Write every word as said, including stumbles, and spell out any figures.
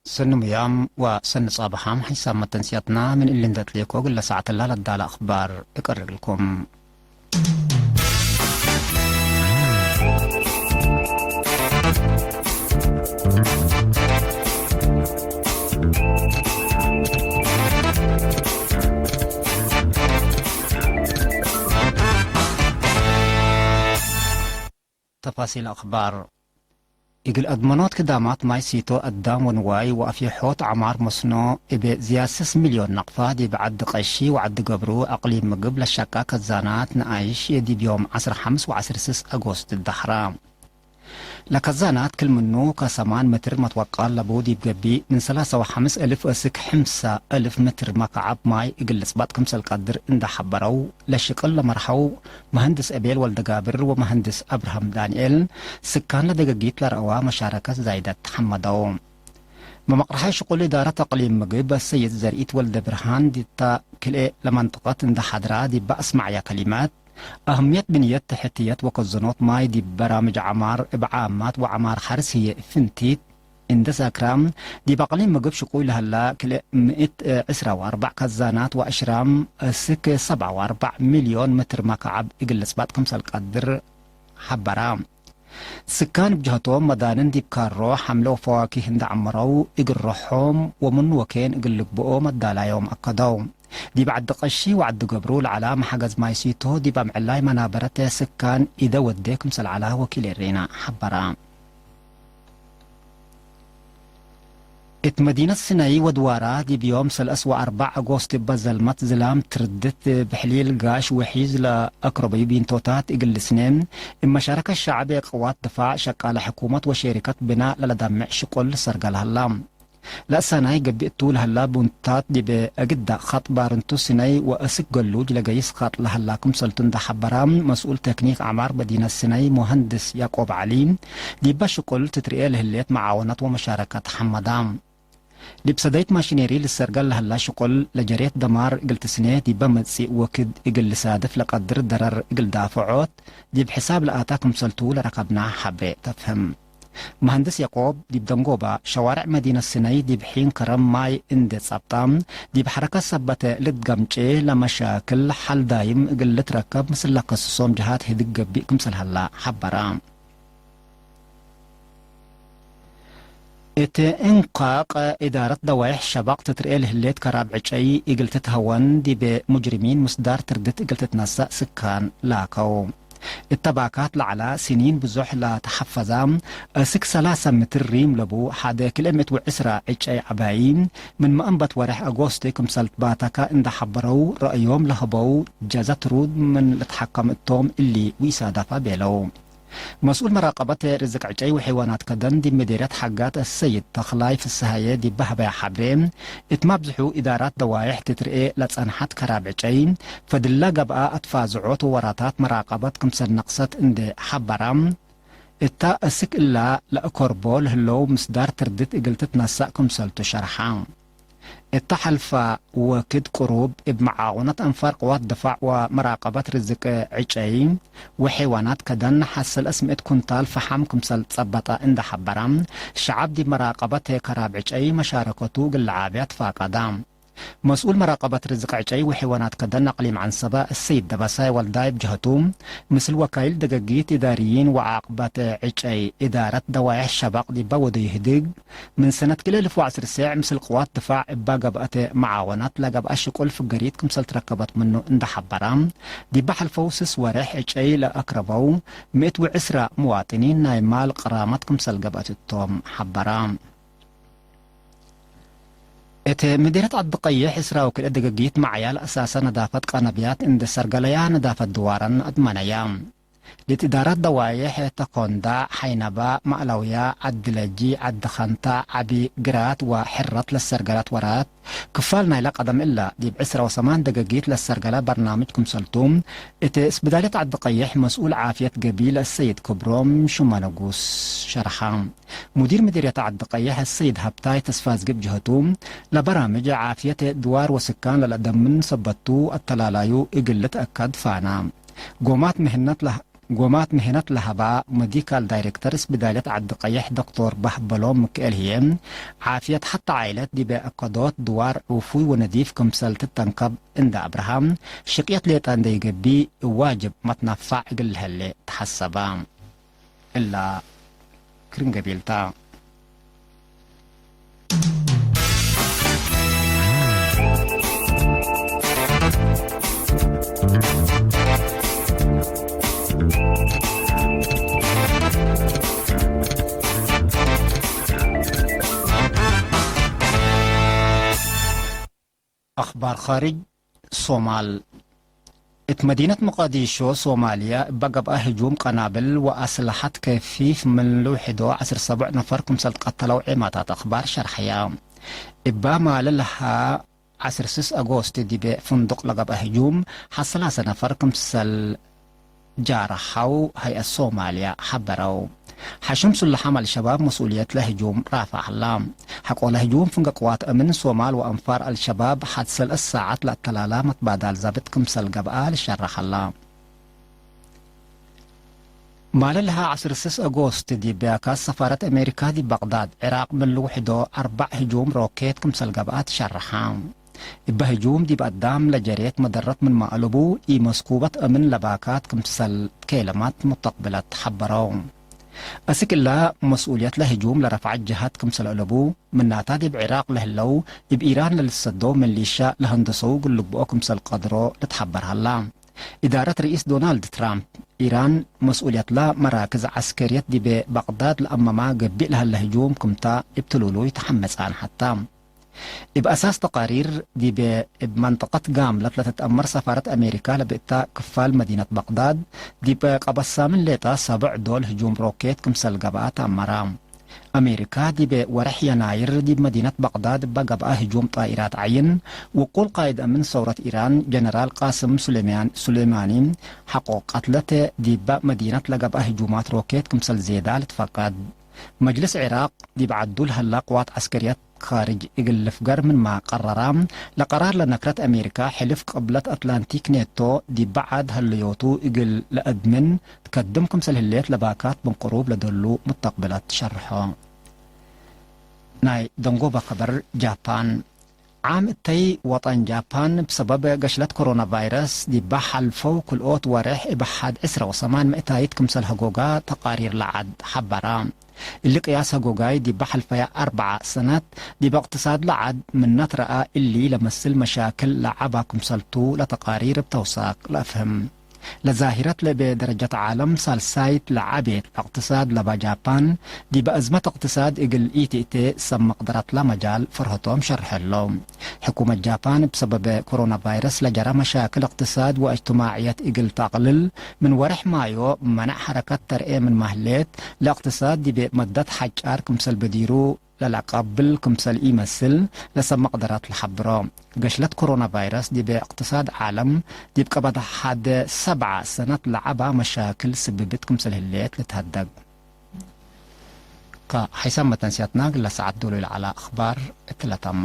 ሰኒ ሙያም ወሰኒ ጻብሓም ሐይሳም መተንስያትና ምን እሊ እንዴ አትሌኮ እግለ ሳዕትላ ለዳለ አኽባር እቀርግልኩም። ተፋሲል አኽባር። እግል አድመኖት ክዳማት ማይ ሲቶ አዳም ወንዋይ ወአፍየሖት ዐማር መስኖ እብ ዝያድ ስስ ሚልዮን ነቅፋ ዲብ ዐዲ ቀሺ ወዐዲ ገብሩ አቅሊም ምግብ ለሸቃ ከዛናት ነኣይሽ ዲብ ዮም ዐስር ሐምስ ወዐስር ስስ አጎስት ትደሐራ። ለከዛናት ክል ምኑ ከሰማን ምትር መትወቃል ለቡ ዲብ ገብእ ምን ሰላሳ ወሐምስ እልፍ እስክ ሕምሳ እልፍ ምትር መካዐብ ማይ እግል ልጽባጥ ክምሰል ቀድር እንደ ሐበረው ለሽቅል ለመርሐው መሀንድስ እቤል ወልደጋብር ወመሀንድስ አብርሃም ዳንኤል፣ ስካን ለደገጊት ለረአዋ መሻረከት ዛይደት ሐመደው። መመቅረሐይ ሽቁል እዳረት አቅሊም ምግብ አሰይድ ዘርኢት ወልደብርሃን ዲታ ክልኤ ለመንጠቀት እንደ ሐድራ ዲበ አስመዐያ ከሊማት፣ አህምየት ብንየት ተሕትየት ወከዘኖት ማይ ዲብ በራምጅ ዐማር እብ ዓማት ወዐማር ሐርስ ህዬ ፍንቲት እንደ ሳክራም፣ ዲብ አቅሊም ምግብ ሽቁይ ለሀላ ክልኤ ምእት ዕስራ ወአርበዕ ከዛናት ወአሽራም እስክ ሰብዓ ወአርበዕ ሚልዮን ምትር መካዐብ እግል ልጽባጥ ክምሰል ቀድር ሐበራ። ስካን እብ ጀሀቶም መዳንን ዲብ ካሮ ሐምለ ወፈዋኪህ እንደ ዐመረው እግል ሮሖም ወምኑ ወኬን እግል ልግብኦ መዳላዮም አከደው። ዲብ ዐዲ ቀሺ ወዐዲ ገብሩ ለዐላ መሐገዝ ማይ ሲቶ ዲብ አምዕላይ መናበረት ስካን ኢደ ወዴ ክምሰል ዐላ ወኪል ኤሬና ሐበራ። እት መዲነት ስነይ ወድዋራ ዲብ ዮም ሰለስ ወአርበዕ አጎስት እበ ዘልመት ዝላም ትርድት ብሕሊል ጋሽ ወሒዝ ለአክረበዩ ቢንቶታት እግል ልስኔ፣ እብ መሻረከት ሸዐብ ቅዋት ድፋዕ፣ ሸቃለ ሕኩመት ወሼሪከት ብናእ ለለደምዕ ሽቁል ልሰርገል ሀላ። ለእሳናይ ገብእ እቱ ለሀላ ቡንታት ዲብ አግዳእ ኸጥ ባርንቱ ስነይ ወእስክ ገሉጅ ለገይስ ኸጥ ለሀላ ክምሰልቱ እንደ ሐበራ፣ መስኡል ቴክኒክ ዐማር መዲነት ስነይ ሙሀንድስ ያቆብ ዐሊ፣ ዲበ ሽቁል ትትርኤ ለህሌት መዓወነት ወመሻረከት ሐመዳ። ዲብ ሰደይት ማሽኔሪ ልሰርገል ለሀላ ሽቁል ለጀሬት ደማር እግል ትስኔ፣ ዲበ መጽእ ወክድ እግል ልሳድፍ ለቀድር ደረር እግል ዳፍዖት፣ ዲብ ሕሳብ ለአታ ክምሰልቱ ለረከብና ሐብሬ ተፍህም። መሀንድስ ያቆብ፣ ዲብ ደንጎባ ሸዋርዕ መዲነት ስነይ ዲብ ሒን ከረም ማይ እንዴ ጸብጣ፣ ዲብ ሐረከት ሰበተ ልትገምጬ ለመሻክል ሐል ዳይም እግል ልትረከብ ምስል ለከስሶም ጀሃት ህድግ ገብእ ክምሰል ሀላ ሐበራ። እት እንቃቅ እዳረት ደዋይሕ ሸባቅ ትትርኤ ለህሌት ከራብ ዕጨይ እግል ትትሀወን፣ ዲብ ሙጅሪሚን ምስዳር ትርድት እግል ትትነሰእ ስካን ላከው። እተ ባካት ለዐላ ስኒን ብዙሕ ለተሐፈዛ፣ እስክ ሰላሰ ምትር ሪም ለቡ ሐደ ክልኤ ምእት ወዕስራ ዕጨይ ዐባይ፣ ምን መአንበት ወሬሕ አጎስት ክምሰል ትባተከ እንደ ሐበረው፣ ረአዮም ለሀበው ጀዘት ሩድ ምን ልትሐከም እቶም እሊ ወኢሳዳፋ ቤለው። መስኡል መራቀበት ርዝቅ ዕጨይ ወሐይዋናት ከደን ዲብ ምዴርየት ሐጋት አሰይድ ተኽላይ ፍስሃየ ዲበ ሀበያ ሐብሬ፣ እት መብዝሑ እዳራት ደዋይሕ ትትርኤ ለጸንሐት ከራብ ዕጨይ፣ ፈድላ ገብአ አትፋዝዖት ወወራታት መራቀበት ክምሰል ነቅሰት እንዴ ሐበራ፣ እታ እስክ እላ ለአኮርቦ ለህለው ምስዳር ትርድት እግል ትትነሰእ ክምሰልቱ ሸርሐ። እተ ሐልፈ ወክድ ቅሩብ እብ መዓወነት አንፋር ቅዋት ድፋዕ ወመራቀበት ርዝቅ ዕጨይ ወሐይዋናት ከደን ሐስል እስምእት ኩንታል ፈሐም ክምሰል ጸበጠ እንደ ሐበረ፣ ሸዐብ ዲብ መራቀበት ከራብ ዕጨይ መሻረከቱ እግል ለዓቢ አትፋቀደ። መስኡል መራቀበት ርዝቅ ዕጨይ ወሐይዋናት ከደን አቅሊም ዐንሰበ እሰይድ ደበሳይ ወልዳይ እብ ጀህቱ፣ ምስል ወካይል ደገጊት እዳርይን ወዓቅበት ዕጨይ እዳረት ደዋይሕ ሸበቅ ዲበ ወደዩ ህድግ፣ ምን ሰነት ክልኤ እልፍ ወዐስር ሴዕ ምስል ቅዋት ድፋዕ እባ ገብአት መዓወናት ለገብአ ሽቁል ፍገሪት ክምሰል ትረከበት ምኑ እንደ ሐበረ፣ ዲበ ሐልፈው ስስ ወሬሕ ዕጨይ ለአክረበው ምእት ወዕስራ ምዋጥኒን ናይ ማል ቅራመት ክምሰል ገብአት እቶም ሐበረ። እት ምዲረት ዐዲ ቀይሕ ዕስራ ወክልኤ ደገጊት መዓያል አሳሰ ነዳፈት ቀነብያት እንደ ሰርገለያ ነዳፈት ድዋረን አድመነያ። ዲት እዳራት ደዋዬሕ ተኮንዳ፣ ሐይነባ፣ ማእለውያ፣ ዐዲ ለጂ፣ ዐዲ ከንታ፣ ዐቢ ግራት ወሕረት ለሰርገለት ወራት፣ ክፋል ናይለ ቀደም እለ ዲብ ዕስራ ወሰማን ደገጊት ለሰርገለ በርናምጅ ክምሰልቱ፣ እት እስብዳልየት ዐዲ ቀይሕ መስኡል ዓፍየት ገቢል አሰይድ ክብሮም ሹመ ንጉስ ሸርሐ። ሙዲር ምዲርየት ዐዲ ቀይሕ አሰይድ ሀብታይ ተስፋዝግብ ጅሀቱ፣ ለበራምጅ ዓፍየት ድዋር ወስካን ለለአደምን ሰበቱ አተላላዩ እግል ልትአከድ ፋና። ጎማት ምህነት ለህ-፣ ጎማት ምህነት ለሀባ መዲካል ዳይሬክተር እስብዳልየት ዐዲ ቀይሕ ዶክቶር በህበሎም ምክኤል ህዬ፣ ዓፍየት ሐቲ ዓይለት ዲበ አከዶት ድዋር ዑፉይ ወነዲፍ ክምሰል ትተንከብ እንደ አብርሃ፣ ሽቅየት ሌጠ እንደ ይገብእ ዋጅብ መትነፋዕ እግል ለሀሌ ተሐሰበ። እላ ክርን ገቢል ተ። አኽባር ኻርጅ። ሶማል። እት መዲነት መቃዲሾ ሶማልየ እበ ገብአ ህጁም ቀናብል ወአስለሐት ከፊፍ ምን ልውሕዶ ዐስር ሰቡዕ ነፈር ክምሰል ትቀተለው ዔማታት አኽባር ሸርሐየ። እበ ማለ ለሀ ዐስር ስስ አጎስት ዲበ ፍንዱቅ ለገብአ ህጁም ሐሰላሰ ነፈር ክምሰል ጃርሐው ሀይአት ሶማልያ ሐበረው። ሐሽም ሱልሐም አልሸባብ መስኡልየት ለህጁም ራፍዕ ሀላ። ሐቆለ ህጁም ፍንገ ቅዋት አምን ሶማል ወአንፋር አልሸባብ ሐድ ሰለስ ሳዐት ለአተላላ መትባዳል ዛብጥ ክምሰል ገብአ ልሸረሕ ሀላ። ማለ ለሀ ዐስር ስስ አጎስት ዲብ ብያካት ሰፋረት አሜሪካ ዲብ በቅዳድ፣ ዕራቅ ምን ልውሕዶ አርበዕ ህጁም ሮኬት ክምሰል ገብአ ትሸረሐ። እበ ህጁም ዲብ አዳም ለጀሬት መደረት ምንመ አለቡ፣ ኢመስኩበት አምን ለባካት ክምሰል ኬለማት ሙተቅብለት ሐበረው። አስክ እለ መስኡልየት ለህጁም ለረፍዐት ጀሀት ክምሰል አለቡ፣ ምናታ ዲብ ዒራቅ ለህለው እብ ኢራን ለልትሰደው ሚሊሻ ለሀንደሰው እግል ልግብኦ ክምሰል ቀድሮ ልትሐበር ሀላ። እዳረት ርኢስ ዶናልድ ትራምፕ፣ ኢራን መስኡልየትላ መራክዝ ዐስከርየት ዲበ በቅዳድ ለአመማ ገብእ ለሀለ ህጁም ክምታ እብ ትሉሉይ ተሐመጻን ሐታ። እብ አሳስ ተቃሪር፣ ዲበ እብ መንጠቀት ጋምለት ለትትአመር ሰፋረት አሜሪካ ለብእታ ክፋል መዲነት በቅዳድ፣ ዲብ ቀበት ሳምን ሌጠ ሰብዕ ዶል ህጁም ሮኬት ክምሰል ገብአ ተአመረ። አሜሪካ፣ ዲበ ወርሕ የናይር ዲብ መዲነት በቅዳድ እበ ገብአ ህጁም ጣኢራት ዐይን፣ ውቁል ቃይድ አምን ሰውረት ኢራን ጀነራል ቃስም ሱሌማን-፣ ሱሌማኒ ሐቆ ቀትለተ፣ ዲበ መዲነት ለገብአ ህጁማት ሮኬት ክምሰል ዜዳ ልትፈቀድ። መጅልስ ዒራቅ ዲብ ዐዱ ለሀላ ቅዋት ዐስከርየት ካርጅ እግል ልፍገር ምንመ ቀረራ፣ ለቀራር ለነክረት አሜሪካ፣ ሕልፍ ቅብለት አትላንቲክ ኔቶ ዲበ ዐድ ሀለዮቱ እግል ለአድምን ትከድም ክምሰል ህሌት ለባካት ምን ቅሩብ ለደሉ ሙተቅብለት ሸርሖ። ናይ ደንጎበ ከበር ጃፓን። ዓም እተይ ወጠን ጃፓን እብ ሰበብ ገሽለት ኮሮና ቫይረስ ዲበ ሐልፈው ክልኦት ወሬሕ እብ ሐድ ዕስራ ወሰማን ምእታይት ክምሰል ሀጎጋ ተቃሪር ለዐድ ሐበራ። እሊ ቅያስ ሀጎጋይ ዲበ ሐልፈየ አርበዐ ሰነት ዲበ እቅትሳድ ለዐድ ምነት ረአ እሊ ለመስል መሻክል ለዐባ ክምሰልቱ ለተቃሪር እብ ተውሳክ ለአፍህም። ለዛሂረት ለእበ ደረጀት ዓለም ሳልሳይት ለዐቤት እቅትሳድ ለባ ጃፓን፣ ዲበ አዝመት እቅትሳድ እግል ኢትእቴ ሰብ መቅደረትላ መጃል ፈርሀቶም ሸርሐ እለው። ሕኩመት ጃፓን እብ ሰበበ ኮሮና ቫይረስ ለጀረ መሻክል እቅትሳድ ወእጅትማዕየት እግል ተአቅልል፣ ምን ወሬሕ ማዮ መነዕ ሐረከት ተርኤ ምንመ ህሌት፣ ለእቅትሳድ ዲበ መደት ሐጫር ክምሰል በዲሩ፣ ለለአቀብል ክምሰል ኢመስል ለሰብ መቅደረት ለሐብሮ። ገሽለት ኮሮና ቫይረስ ዲብ እቅትሳድ ዓለም ዲብ ቀበት ሐደ ሰብዐ ሰነት ለዐባ መሻክል ስብብት ክምሰል ህሌት ልትሀደግ። ከሐይሳም መተንስያትና እግለ ሰዓት ዶሉ ለዐለ አኽባር እትለ ተመ።